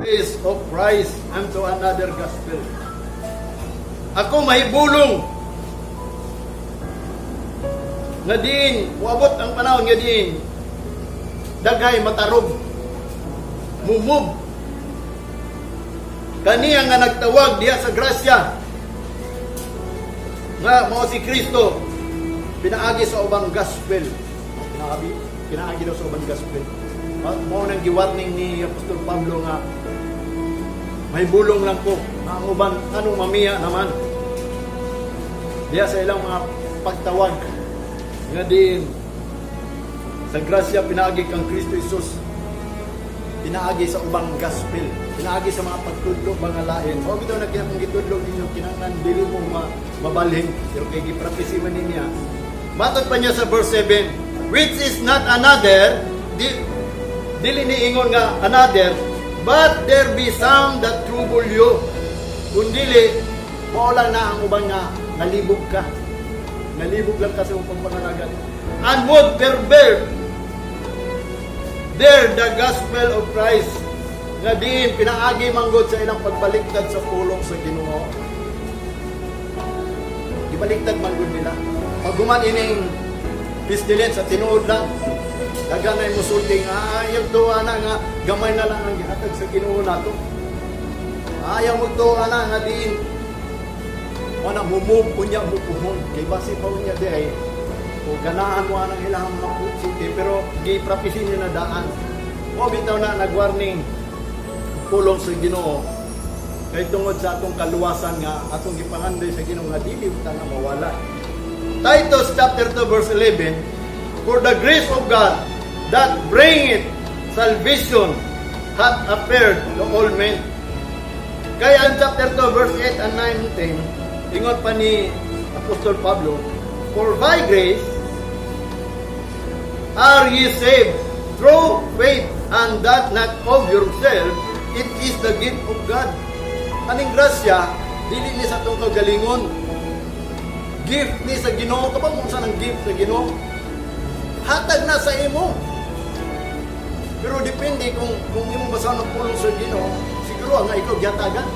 Is of Christ unto another gospel. Ako mahibulong nga diin muabot ang panahon nga diin daghay matarog, mumove kaniya nga nagtawag diha sa grasya nga mao si Kristo pinaagi sa ubang gospel. Pinaagi daw sa ubang gospel. Mao nang giwarning ni Apostol Pablo nga may bulong lang ko nga ang uban anong mamiya naman diha sa ilang mga pagtawag nga diin sa grasya pinaagi kang Kristo Jesus, pinaagi sa ubang gospel, pinaagi sa mga pagtudlo mga lain. Mao bitaw na kaya kung gitudlo ninyo, kinahanglan dili mo mabalhin, pero kay giprophecy man niya. Matod pa niya sa verse 7, which is not another, di, dili ni ingon nga another, but there be some that trouble you. Kung dili, mao lang na ang uban nga nalibog ka. Nalibog lang ka sa imong pagpangalagad. And would pervert there the gospel of Christ, nga diin pinaagi manggod sa ilang pagbaliktad sa pulong sa Ginoo. Gibaliktad manggod nila. Pag human ining pestilence, sa tinuod lang, daghan na musulti nga ayaw tuwa na nga gamay na lang ang gihatag sa Ginoo nato. Ayaw mo tuwa na nga diin wala mumove unya mupuhon kay basi pa unya di ay o ganahan mo anang ilang mga sulti, pero gi-prophecy niya na daan. Mo bitaw na nagwarning pulong sa Ginoo kay tungod sa atong kaluwasan nga atong gipangandoy sa Ginoo nga dili ta na mawala. Titus chapter 2 verse 11, "For the grace of God that bringeth salvation hath appeared to all men." Kaya ang chapter 2 verse 8 and 9 and 10, ingon pa ni Apostol Pablo, "For by grace are ye saved through faith, and that not of yourself, it is the gift of God." Kaning grasya, dili ni sa atong kagalingon. Gift ni sa Ginoo. Kabalo mo sa nang gift sa Ginoo? Hatag na sa imo. Pero depende kung imong basahon ang pulong sa Ginoo, siguro nga ikaw gihatagan.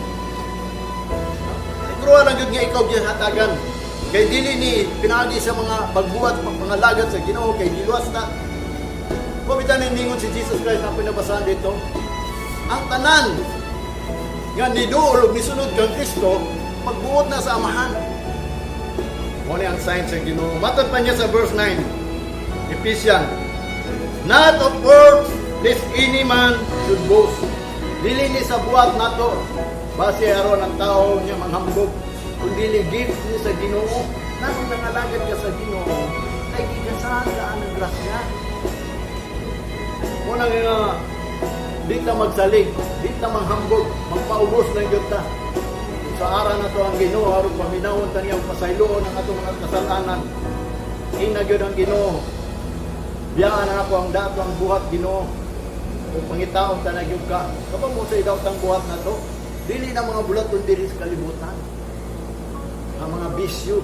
Siguro lang gyud nga ikaw gihatagan. Kay dili ni pinaagi sa mga pagbuhat, pagpangalagad sa Ginoo kay giluwas ta. Kung bitan ningon si Jesus Christ na pinabasahan dito, ang tanan nga niduol ug nisunod kang Kristo, magbuot na sa Amahan. Mo ni ang sign sa Ginoo. Matod pa niya sa verse 9, Ephesians, "Not of works, lest any man should boast." Dili ni sa buhat nato, base aron ang tao niya manghambog, kun dili gift ni sa Ginoo. Nganong nangalagad ka sa Ginoo, ay gigasahan ka ang grasya. Mo nang nga di ta magsalig, di ta manghambog, magpaubos lang gyud ta. Sa ara na to ang Ginoo aron paminawon ta niya ug pasayloon ang atong mga kasalanan. Ina gyud ang Ginoo. Biyaan na ako ang dato ang buhat, Ginoo. Ug pangitaon ta na gyud ka. Kabalo mo sa idaw tang buhat na to? Dili na mga bulaton diri sa kalibutan. Ang mga bisyo.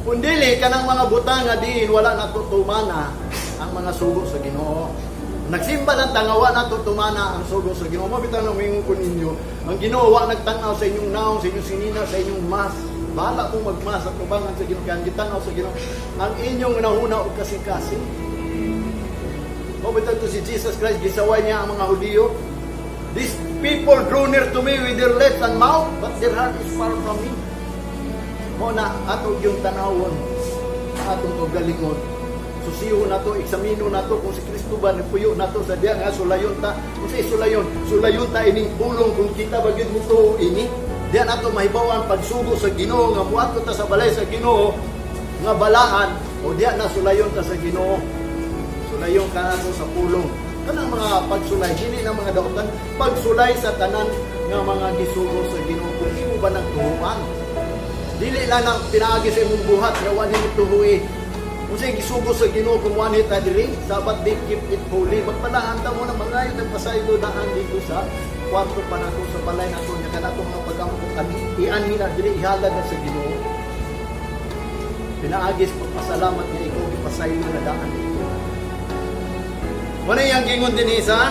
Kung dili kanang mga butang nga diin wala na tumana ang mga sugo sa Ginoo. Nagsimba lang ta nga wa na tumana ang sugo sa Ginoo. Mao bitaw nang mingon ko ninyo, ang Ginoo wa nagtan-aw sa inyong naong, sa inyong sinina, sa inyong mas. Bahala mo magmas at tubangan sa Ginoo kay ang gitanaw sa Ginoo ang inyong nahuna og kasing-kasing. Mao bitaw to si Jesus Christ, gisaway niya ang mga Hudiyo. "These people draw near to me with their lips and mouth, but their heart is far from me." Mo na ato yung tanawon, ang atong kaugalingon. Susiho nato, eksamino nato kung si Kristo ba nagpuyo nato sa diya nga sulayon ta. Kung sa sulayon, sulayon ta ining pulong kung kita ba gyud mutuo ini. Diya nato mahibaw-an pagsugo sa Ginoo nga muadto ta sa balay sa Ginoo nga balaan o diya na sulayon ta sa Ginoo. Sulayon ka nato sa pulong. Kanang mga pagsulay, dili na mga dautan, pagsulay sa tanan nga mga gisugo sa Ginoo kung imo ba nagtuhuan. Dili lang ang pinaagi sa imong buhat nga wa nimo tuhui. Kung sa gisugo sa Ginoo kung wa ni ta diri, Sabbath day, keep it holy. Magpalaan ta mo na mangayo nagpasaylo daan dito sa kwarto pa nato, sa balay nato nya kanato mga pag-ampo kani ianhi na diri, ihalad na sa Ginoo. Pinaagi sa pagpasalamat nga ikaw gipasaylo na daan dito. Mao na iyang gingon din sa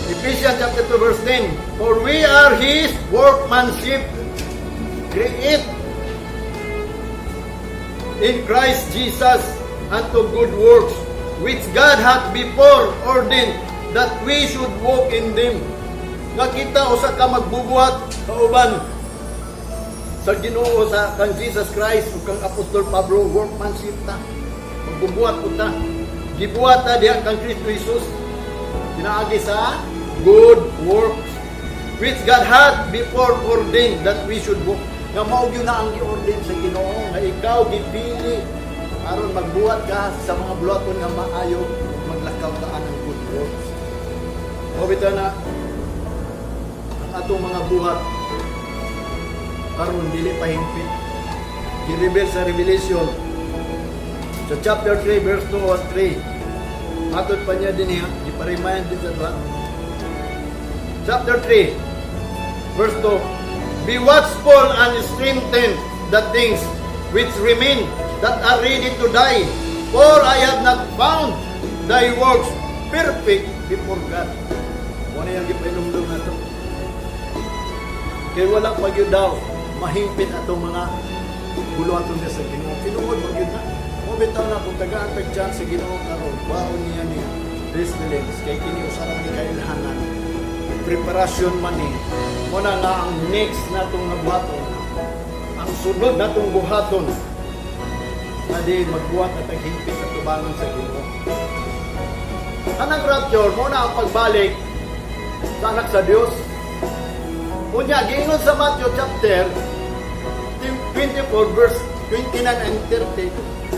Ephesians chapter 2 verse 10. "For we are His workmanship, create in Christ Jesus unto good works, which God hath before ordained that we should walk in them." Nga kita usa ka magbubuhat kauban sa Ginoo, sa kang Jesus Christ ug kang Apostol Pablo, workmanship ta. Magbubuhat po ta. Gibuhat ta diha kang Kristo Jesus pinaagi sa good works which God hath before ordained that we should walk. Nga mao gyud na ang gi-ordain sa Ginoo nga ikaw gipili aron magbuhat ka sa mga buhaton nga maayo ug maglakaw ka anang good works. O bitaw na ang atong mga buhat karon dili pa hingpit. Gi-reveal sa Revelation sa chapter 3 verse 2 and 3. Matod pa niya din niya, gipa-remind din sa tuwa. Chapter 3 verse 2. "Be watchful and strengthen the things which remain that are ready to die, for I have not found thy works perfect before God." Mao na yung gipahinumdum nato. Kay wala pa gyud daw mahingpit atong mga buluhaton niya sa Ginoo. Tinuod man gyud na. Mo bitaw na kung tagaan tag chance sa Ginoo karon, baon niya ni pestilence kay kini usa ra ni kailhanan. Preparasyon man ni. Mo na nga ang next natong nga buhaton, ang sunod natong buhaton na di magbuhat at hingpit sa tubangan sa Ginoo. Kanang rapture mo na ang pagbalik sa anak sa Dios. Unya, giingon sa Matthew chapter 24 verse 29 and 30,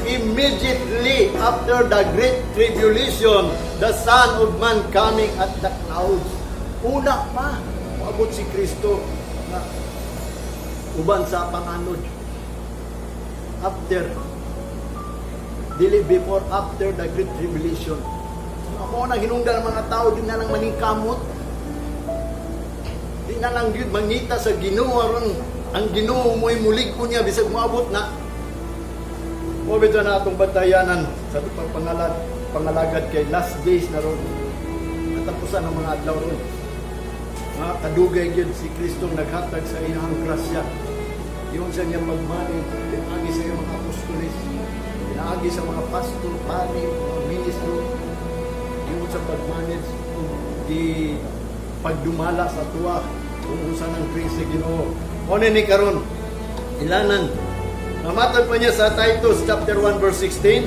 "Immediately after the great tribulation, the Son of Man coming at the clouds." Una pa, moabot si Kristo na uban sa panganod. After, dili before, after the great tribulation. Ako na hinungdan ng mga tao, di na lang maningkamot. Di na lang gyud mangita sa Ginoo aron ang Ginoo mo'y mulig ko niya bisag moabot na. Mo bitaw na atong bantayanan sa atong pangalagad kay last days na ron. Katapusan ng mga adlaw ron. Mga kadugay gyud si Kristo naghatag sa iyang grasya. Yung sa niyang pagmani, pinaagi sa iyang mga apostoles, pinaagi sa mga pastor, pari, mga ministro, yung sa pag-manage ug di pagdumala sa tuwa kung unsa ng grace sa Ginoo. Mo ni karon ilanan. Namatod pa niya sa Titus chapter 1 verse 16.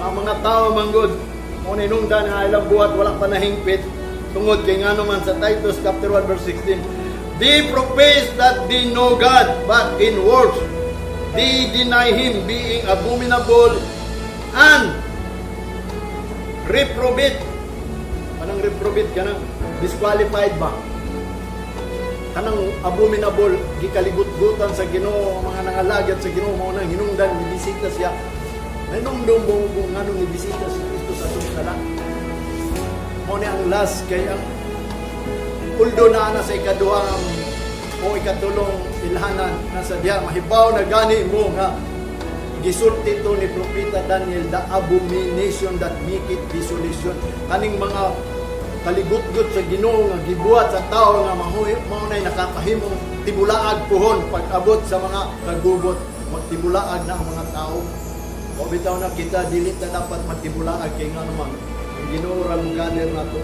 Nga mga tao manggod mo ninungdan nga ilang buhat wala pa nahingpit tungod kay ngano man sa Titus chapter 1 verse 16, "They profess that they know God, but in works they deny Him, being abominable and reprobate." Anong reprobate? Kanang disqualified ba? Kanang abominable, gikaligut-gutan sa Ginoo, ang mga nangalagad sa Ginoo mao nang hinungdan nibisita siya. Nanumdum mo kung nganong nibisita si Kristo sa atong sala. Mao ni ang last kay ang although naa na sa ikaduhang o ikatulong ilhanan nasa diha, mahibaw na gani mo nga gisulti to ni Propeta Daniel, the abomination that make it desolation, kaning mga kaligutgot sa Ginoo nga gibuhat sa tao nga mahuy mao nay nakakahimong tibulaag puhon. Pag-abot sa mga kagubot, magtibulaag na ang mga tao. O bitaw na kita dili ta dapat magtibulaag kay nga naman ang Ginoo ra mo gather nato.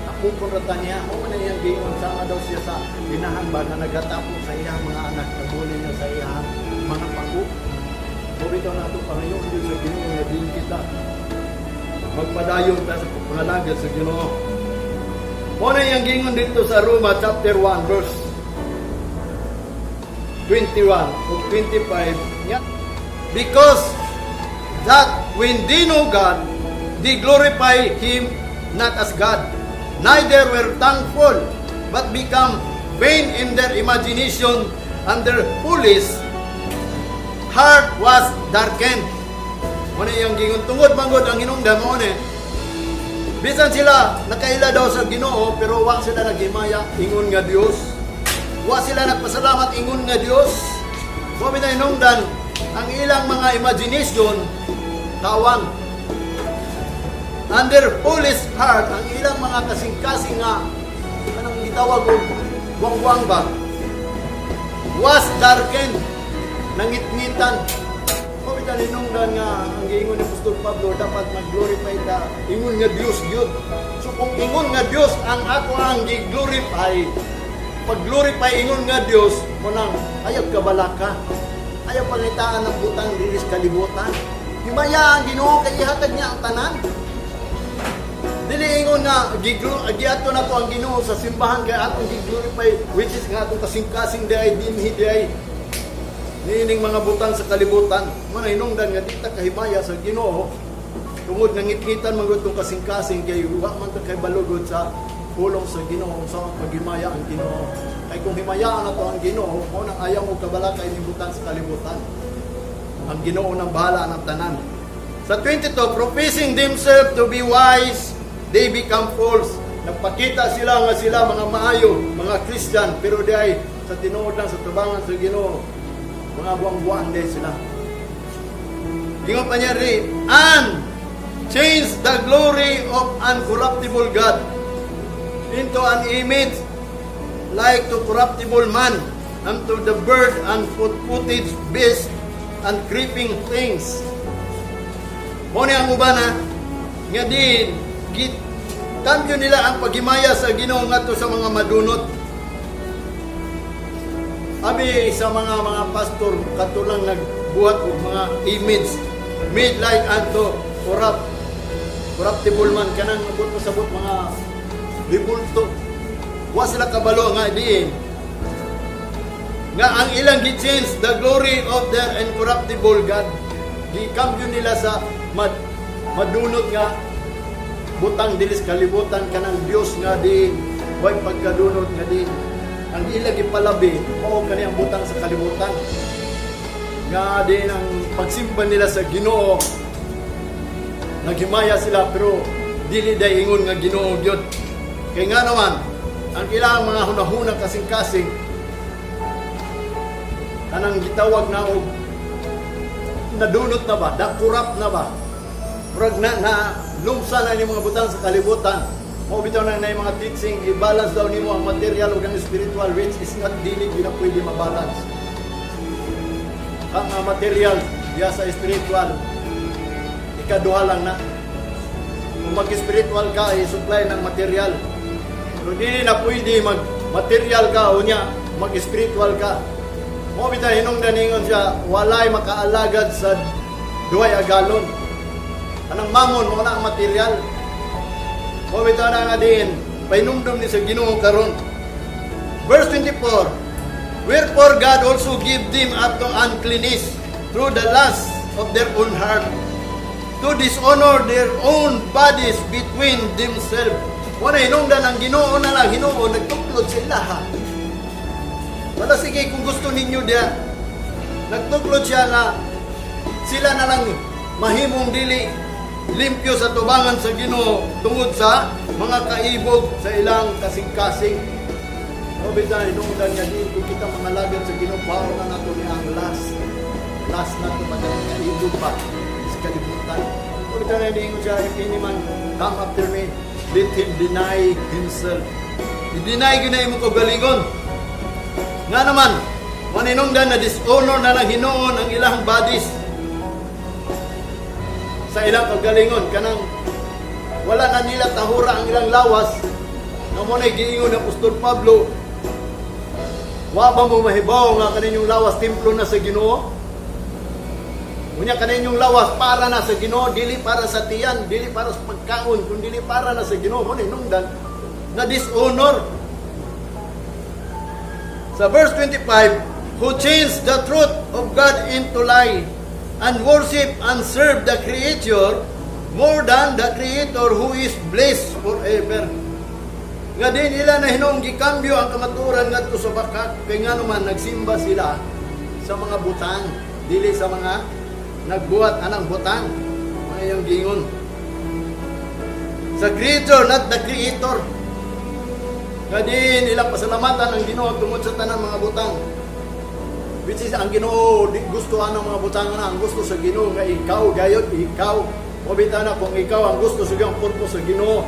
Takupon ra ta niya. Mao man iyang giingon, sama daw siya sa inahan ba nga nagatapok sa iyang mga anak, nabuli niya sa iyang mga pako. O bitaw na ato pangayoon gyud sa Ginoo nga dili kita magpadayon ta sa pangalagad sa Ginoo. Mao na iyang giingon dito sa Roma chapter 1 verse 21 ug 25 niya. "Because that when they know God, they glorify Him not as God, neither were thankful, but become vain in their imagination, and their foolish heart was darkened." Mao na iyang giingon tungod manggod ang hinungdan mo ni bisan sila nakaila daw sa Ginoo, pero wa sila naghimaya ingon nga Dios. Wa sila nagpasalamat ingon nga Dios. Wa na hinungdan ang ilang mga imagination tawan. And their foolish heart, ang ilang mga kasing-kasing nga, anong gitawag og buwang-buwang ba, was darkened, nangitngitan. Mao bitaw hinungdan nga ang giingon ni Apostol Pablo, dapat mag-glorify ta ingon nga Dios gyud. So kung ingon nga Dios ang ako ang gi-glorify, pag-glorify ingon nga Dios, mao nang ayaw kabalaka. Ayaw pangitaan ng butang diri sa kalibutan. Himaya ang Ginoo kay ihatag niya ang tanan. Dili ingon nga giadto nato ang Ginoo sa simbahan kay atong gi-glorify, which is nga atong kasing-kasing di ay dinhi di ay niining mga butang sa kalibutan. Mao na hinungdan nga di ta kahimaya sa Ginoo tungod nga ngitngitan man gud tong kasing-kasing kay wa man ta kahibalo gud sa pulong sa Ginoo sa paghimaya ang Ginoo. Kay kung himayaan nato ang Ginoo, mao nang ayaw mo kabalaka ining butang sa kalibutan. Ang Ginoo nang bahala ng tanan. Sa 22, professing themselves to be wise, they become fools. Nagpakita sila nga sila mga maayo, mga Christian, pero di ay sa tinuod lang sa tubangan sa Ginoo, mga buang-buang di sila. Ingon pa niya ri, and change the glory of uncorruptible God into an image like to corruptible man, and to the bird and foot-footed beast and creeping things. Mao ni ang uban ha, nga din, kambyo nila ang paghimaya sa Ginoo ngadto sa mga madunot. Abi sa mga pastor kato lang nagbuhat og mga image made like unto corruptible man, kanang abot mo sabot mga rebulto. Wa sila kabalo nga diin nga ang ilang gi-change the glory of their incorruptible God. Gikambyo nila sa madunot nga butang dilis kalibutan, kanang Dios nga di way pagkadunot, nga di ang ilang gipalabi mao kani ang butang sa kalibutan, nga din ang pagsimba nila sa Ginoo, naghimaya sila pero dili day ingon nga Ginoo gyud, kay nga naman ang ilang mga hunahuna, kasing-kasing, kanang gitawag na og nadunot na ba, da corrupt na ba, murag na lumsa na ni mga butang sa kalibutan. Mao bitaw na yung mga teaching, i-balance daw nimo ang material ug ang spiritual, which is not, dili gyud na pwede mabalance. Ang material diya sa spiritual, ikaduha lang na. Kung mag-spiritual ka, i-supply ng material. Pero dili na pwede mag-material ka o niya, mag-spiritual ka. Mao bitaw hinungdan ningon siya, walay makaalagad sa duhay agalon. Anang mamon, mao na ang material. Mao bitaw na nga din, pahinumdum ni sa Ginoo karon. Verse 24, wherefore God also give them up to uncleanness through the lust of their own heart, to dishonor their own bodies between themselves. Wala hinungdan ang Ginoo na lang, Ginoo nagtuklod sa ilaha. Wala, sige kung gusto ninyo diya. Nagtuklod siya nga sila na lang mahimong dili limpyo sa tubangan sa Ginoo tungod sa mga kaibog sa ilang kasing-kasing. O bitaw hinungdan nga di kung kita mga lagad sa Ginoo, baon na nato ni ang lust. Lust na to mga kaibog pa sa kalibutan. O bitaw na ingon siya, "If any man come after me, let him deny himself." I-deny gyud na imong kaugalingon. Nga naman, maninungdan na dishonor na lang hinuon ang ilang bodies sa ilang kaugalingon, kanang wala na nila tahura ang ilang lawas, nga mao na'y giingon ng Apostol Pablo, "Wa ba mo mahibaw nga kaninyong lawas templo na sa Ginoo? Unya kaninyong lawas para na sa Ginoo, dili para sa tiyan, dili para sa pagkaon, kun dili para na sa Ginoo." Mo hinungdan na dishonor. Sa verse 25, who changed the truth of God into lie and worship and serve the creature more than the Creator, who is blessed forever. Nga din ila na hinuong gikambyo ang kamatuoran ngadto sa bakak, kay nga naman nagsimba sila sa mga butang, dili sa mga nagbuhat anang butang. Mga iyang giingon. Sa creature, not the Creator. Nga din ilang pasalamatan ang Ginoo tungod sa tanang mga butang. Which is ang Ginoo di gusto anang mga butang na, ang gusto sa Ginoo nga ikaw gayod, ikaw. Mao bitaw na kung ikaw ang gusto sa ang purpose sa Ginoo,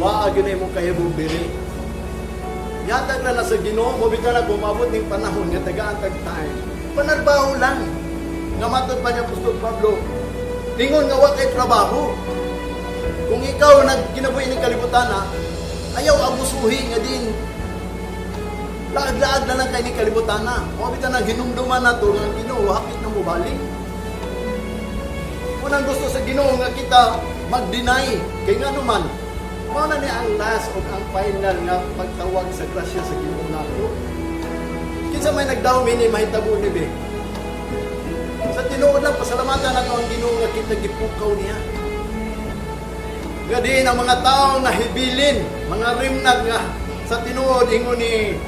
waa gyud na imong kahibog diri. Yatag na na sa Ginoo. Mao bitaw na kung maabot ning panahon nga tagaan tag time. Panarbaho lang. Nga matod pa niya Apostol Pablo, ingon nga wa kay trabaho. Kung ikaw nagkinabuhi ning kalibutan na, ayaw abusuhi nga din laag-laag na lang kay ni kalibutan na. Mao bitaw na hinumduman nato nga ang Ginoo hapit na mobalik. Kung ang gusto sa Ginoo nga kita mag-deny kay ngano man mao na ni ang last o ang final nga pagtawag sa grasya sa Ginoo nato. Kinsa may nagdawom ini mahitabo ni be? Sa tinuod lang, pasalamatan nato ang Ginoo nga kita gipukaw niya. Nga diin ang mga tao nga hibilin, mga remnant nga sa tinuod, ingon ni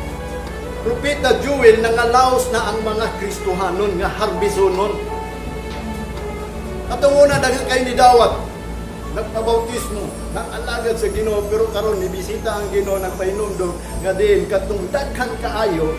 Propeta Joel, nangalaos na ang mga Kristohanon nga harbisonon. Katong una, daghan kayo ni dawat, nagpabautismo, nag-alagad sa Ginoo, pero karon ni bisita ang Ginoo, nagpahinumdom nga diin katong daghan kaayo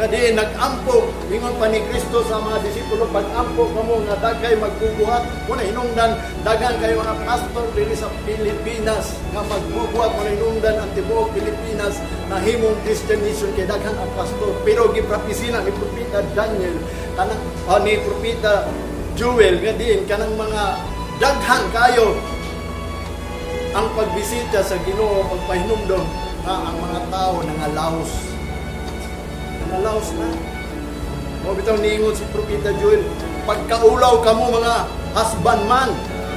nga diin nag-ampo. Ingon pa ni Kristo sa mga disipulo, pag-ampo kamo nga daghay magbubuhat. Muna hinungdan daghan kayo mga pastor diri sa Pilipinas nga magbubuhat. Muna hinungdan ang tibuok Pilipinas nahimong Christian nation kay daghan ang pastor, pero gipropisina ni Propeta Daniel kanang ni Propeta Joel nga diin kanang mga daghan kayo ang pagbisita sa Ginoo, pagpahinumdom nga ang mga tao nangalaos, nangalaos na. Mao bitaw niingon si Propeta Joel, pagkaulaw kamo mga husbandman,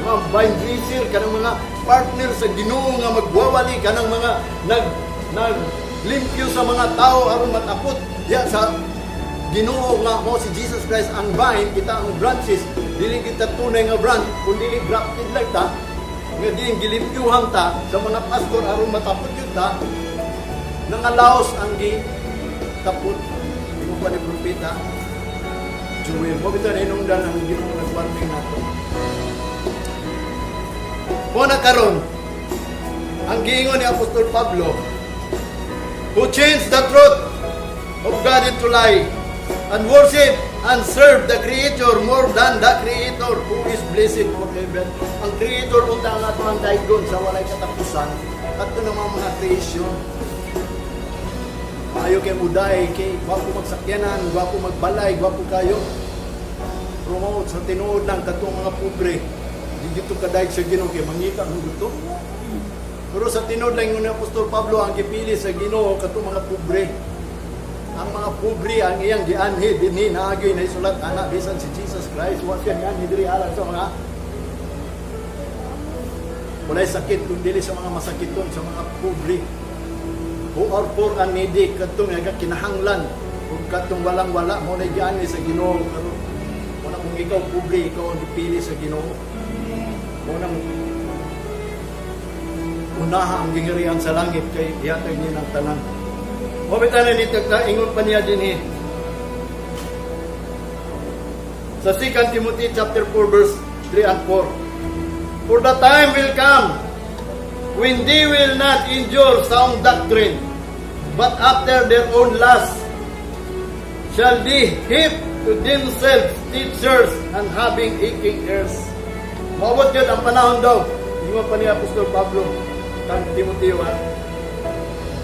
mga vine dresser, kanang mga partner sa Ginoo nga magwawali, kanang mga nag nag limpyo sa mga tao aron matapot diya sa Ginoo nga mo si Jesus Christ ang vine, kita ang branches, dili kita tunay nga branch, kun dili grafted lang ta, nga diin gilimpyuhan ta sa mga pastor aron matapot yun ta, nangalaos ang gi tapot. Ingon pa ni Propeta Joel. Mao bitaw na hinungdan ang Ginoo nag-warning nato. Mo na karon ang giingon ni Apostol Pablo, who changed the truth of God into lie and worship and serve the creature more than the Creator who is blessed forever. Ang Creator unta ang ato ang daigon sa walay katapusan, kadto naman mga creation. Maayo kay muday kay gwapo magsakyanan, gwapo magbalay, gwapo kayo. Promote sa tinuod lang kadtong mga pobre. Di dito kadayeg sa Ginoo kay mangita mo gusto. Pero sa tinuod lang ni Apostol Pablo, ang gipili sa Ginoo kadtong mga pobre. Ang mga pobre ang iyang gianhi dinhi, naagi na isulat ana. Bisan si Jesus Christ, wa siya gianhi diri alang sa mga walay sakit kun dili sa mga masakiton, sa mga pobre, who are poor and needy, kadtong kinahanglan ug kadtong walang wala mo na gianhi sa Ginoo karon. Mao na kung ikaw pobre, ikaw ang gipili sa Ginoo. Mo nang unaha ang gingharian sa langit kay ihatag niya ng tanan. Mo bitaw na ni tagta, ingon pa niya dinhi sa 2 Timothy chapter 4 verse 3 and 4. For the time will come when they will not endure sound doctrine, but after their own lust shall they heap to themselves teachers and having aching ears. Maabot yun ang panahon daw. Ingon pa ni Apostol Pablo kang Timoteo ha.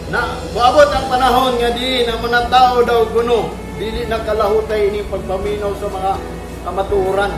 Na moabot ang panahon nga di ang mga tao daw kuno dili na kalahutay ini pagpaminaw sa mga kamatuoran.